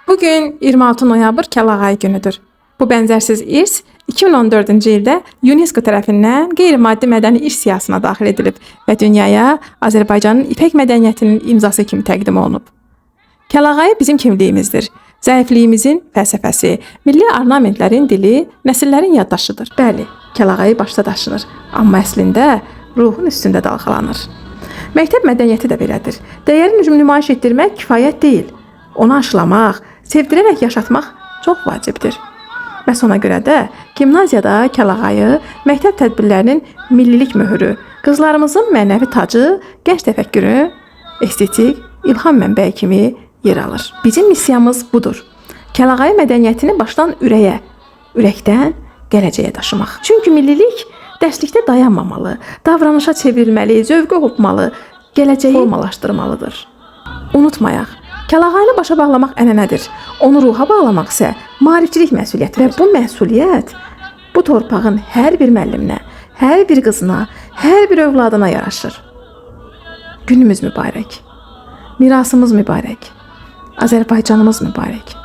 Bugün 26 noyabr Kəlağayı günüdür. Bu bənzərsiz irs 2014-cü ildə UNESCO tərəfindən qeyri-maddi mədəni irs siyahısına daxil edilib və dünyaya Azərbaycanın ipək mədəniyyətinin imzası kimi təqdim olunub. Kəlağayı bizim kimliyimizdir. Zəifliyimizin fəlsəfəsi, milli ornamentlərin dili, nəsillərin yaddaşıdır. Bəli, kəlağayı başda daşınır, amma əslində ruhun üstündə dalğalanır. Məktəb mədəniyyəti də belədir. Dəyəri nümayiş etdirmək kifayət deyil. Onu aşılamaq, sevdirərək yaşatmaq çox vacibdir. Məhz ona görə də gimnaziyada kəlağayı məktəb tədbirlərinin millilik möhürü, qızlarımızın mənəvi tacı, gənc təfəkkürü, estetik ilham mənbəyi kimi yer alır. Bizim missiyamız budur. Kəlağayı mədəniyyətini başdan ürəyə, ürəkdən gələcəyə daşımaq. Çünki millilik dərslikdə dayanmamalı, davranışa çevrilməli, zövqə hopmalı, gələcəyi formalaşdırmalıdır. Unutmayaq, kəlağayını başa bağlamaq ənənədir. Onu ruha bağlamaq isə maarifçilik məsuliyyətidir. Və bu məsuliyyət bu torpağın hər bir müəlliminə, hər bir qızına, hər bir övladına yaraşır. Günümüz mübarək. Mirasımız mübarək. Azərbaycanımız mübarək.